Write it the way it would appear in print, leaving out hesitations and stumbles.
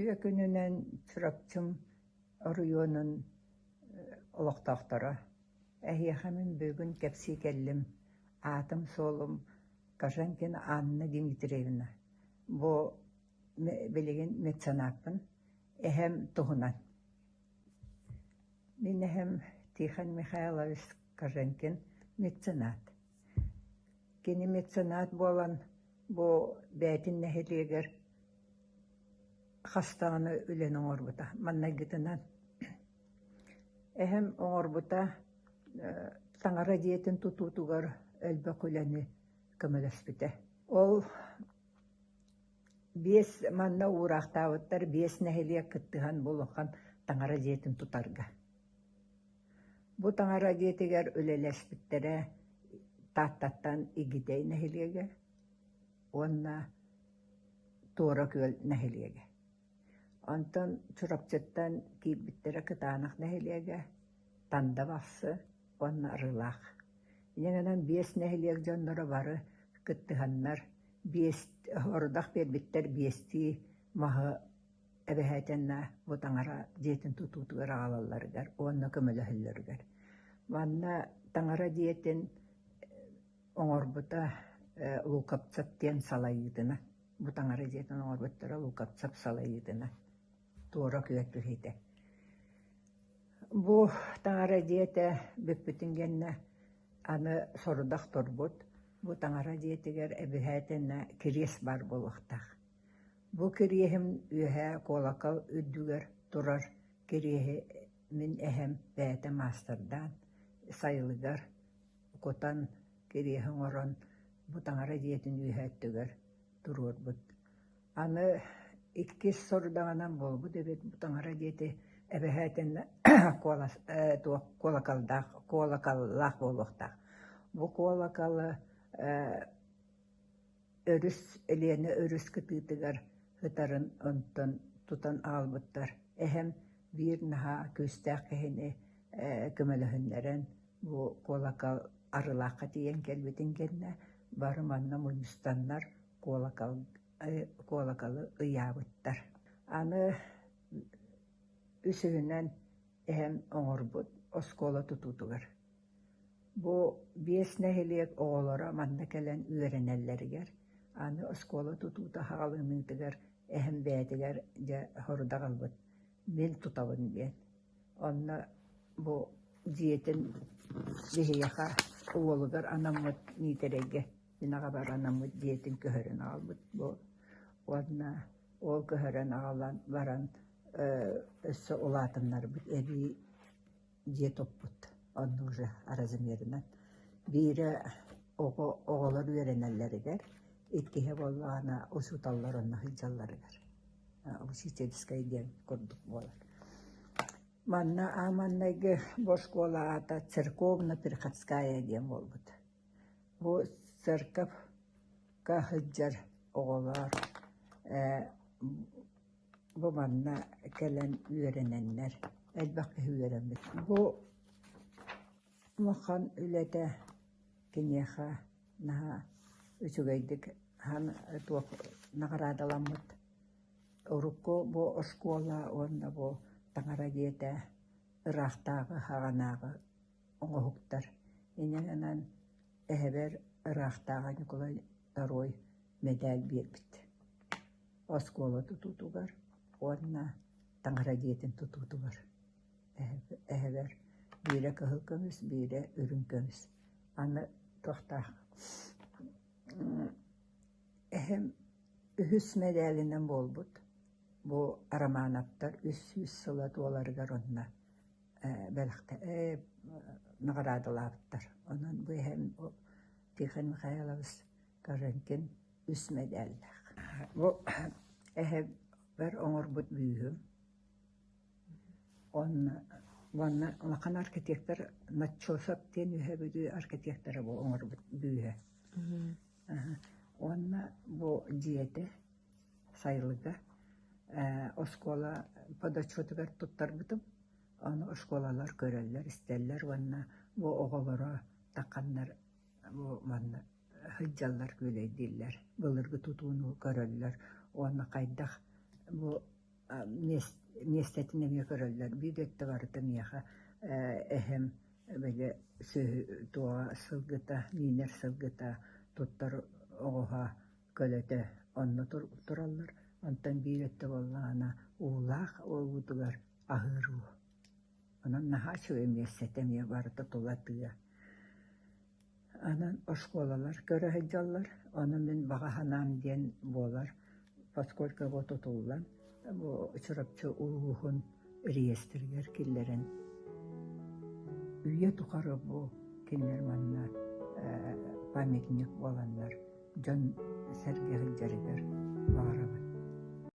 Үтүө күнүнэн Чурапчым оройуонун олохтоохторо! Эһиэхэ мин бүгүн кэпсии кэллим. Аатым-суолум Кожанкина Анна Дмитриевна. Бу билигин меценаппын. Эһэм туһунан. Мин эһэм Тихон Михайлович Кожанкин меценат. Кини меценат буолан бу бэйэтин нэһилиэгэр хас даҕаны үлэни оҥорбута. Маннайгытынан эһэм оҥорбута таҥара дьиэтин тутуутугар элбэх үлэни көмөлөспүтэ. Ол биэс манна уураахтаабыттар биэс нэһилиэк кыттыһан бу улахан таҥара дьиэтин тутарга. Бу таҥара дьиэтигэр үлэлэспиттэрэ Тааттаттан Игидэй нэһилиэгэ уонна Туора Күөл нэһилиэгэ. Онтон Чурапчыттан киирбиттэрэ Кытаанах нэһилиэгэ, Танда Бахсы уонна Арыылаах. Инньэ гынан биэс нэһилиэк дьонноро бары кыттыһаннар биэс ордох биэрбиттэр биэстии маһы эбэһээтиннэ бу таҥара дьиэтин тутуутугар аҕалалларыгар уонна көмөлөһөллөрүгэр. Манна таҥара дьиэтин оҥорбута Лукопцев диэн салайыытына, бу таҥара дьиэтин оҥорбуттара Лукопцев салайыытына туора күөл түһүүтэ. Бу таҥара дьиэтэ бүппүтүн кэннэ аны сорудах турбут, бу таҥара дьиэтигэр эбэһээтинэ кириэс баар буолуохтаах. Бу кириэһим үөһээ куолакал үрдүгэр турар кириэһи мин эһэм бэйэтэ маастардаан сайылыгар кутан кириэһи оҥорон бу таҥара дьиэтин үөһээ өттүгэр туруорбут. Аны иккис сорудаҕынан буолбут эбит бу таҥара дьиэтэ эбэһээтинэ куолас ээ туох куолакалдаах куолакаллаах буолуохтаах. Бу куолакалы ээ Өрүс Элиэнэ өрүс кытыытыгар сытарын онтон тутан аҕалбыттар. Эһэм биир наһаа күүстээх киһини ээ көмөлөһүннэрэн бу куолакал Арыылаахха тиийэн кэлбитин кэннэ бары манна мунньустаннар куолакал куолакалы ыйаабыттар. Аны үсүһүнэн эһэм оҥорбут оскуола тутуутугар Бу биэс нэһилиэк оҕолоро манна кэлэн үөрэнэллэригэр, аны оскуола тутуута саҕаланыытыгар эһэм бэйэтигэр дьэ сорудах ылбыт, мин тутабын диэн. Онно бу дьиэтин биһиэхэ уолугар анаммыт Миитэрэйгэ мин аҕабар анаммыт дьиэтин көһөрөн аҕалбыт бу уонна ол көһөрөн аҕалан баран өссө улаатыннарбыт эбии дьиэ туппут онно уже размерынан биирэ оҕо оҕолор үөрэнэллэригэр иккиһэ буоллаҕына учууталлар онно сылдьалларыгар учительскай диэн курдук буолар. Манна аан маҥнайгы бу оскуола аата церковно-приходская диэн буолбут. Бу церковка сылдьар оҕолор Бу манна кэлэн үөрэнэннэр, элбэх киһи үөрэммит. Бу улахан үлэтэ киниэхэ наһаа үчүгэйдик туох наҕараадаламмыт. Урукку бу оскуола уонна бу таҥара дьиэтэ ыраахтааҕы саҕанааҕы оҥоһуктар. Инньэ гынан эһэбэр ыраахтааҕы Ньукулай Второй мэдээл биэрбит. Оскуола тутуутугар уонна таҥара дьиэтин тутуутугар эһэбэр биирэ кыһыл көмүс, биирэ үрүҥ көмүс. Аны туохтаах эһэм үһүс мэдээлинэн буолбут. Бу Романовтар 300 сыла туоларыгар онно бэлэхтэ наҕараадалаабыттар. Онон бу эһэм Тихон Михайлович Каженкин үс мэдээллээх. Бу эһэбэр оҥорбут бүүһүм. Онно уонна улахан архитектор Начосов диэн Үөһээ Бүлүү архитектора бу оҥорбут бүүһэ. Уонна бу дьиэтэ сайылыга оскуола подотчетугар туттарбытым. Ону оскуолалар көрөллөр, истэллэр уонна бу оҕолоро тахханнар бу манна сылдьаллар, күүлэйдииллэр, былыргы тутууну көрөллөр уонна хайдах бу миэстэтин эмиэ көрөллөр. Биир өттө барыта миэхэ эһэм били сүөһү туоҕа сылгыта, миинэр сылгыта, туттар оҕуһа, көлөтө онно тураллар. Онтон биир өттө буоллаҕына уулаах уолбутугар аһыыр уу. Онон наһаа үчүгэй миэстэтэ эмиэ барыта тула тыа. Онон оскуолалар көрө сылдьаллар, ону мин баҕа санаам диэн буолар, поскольку бу тутуллан, бу Чурапчы улууһун реестригэр киллэрэн үйэ тухары бу кинилэр манна памятник буоланнар дьон сэргэ сылдьарыгар.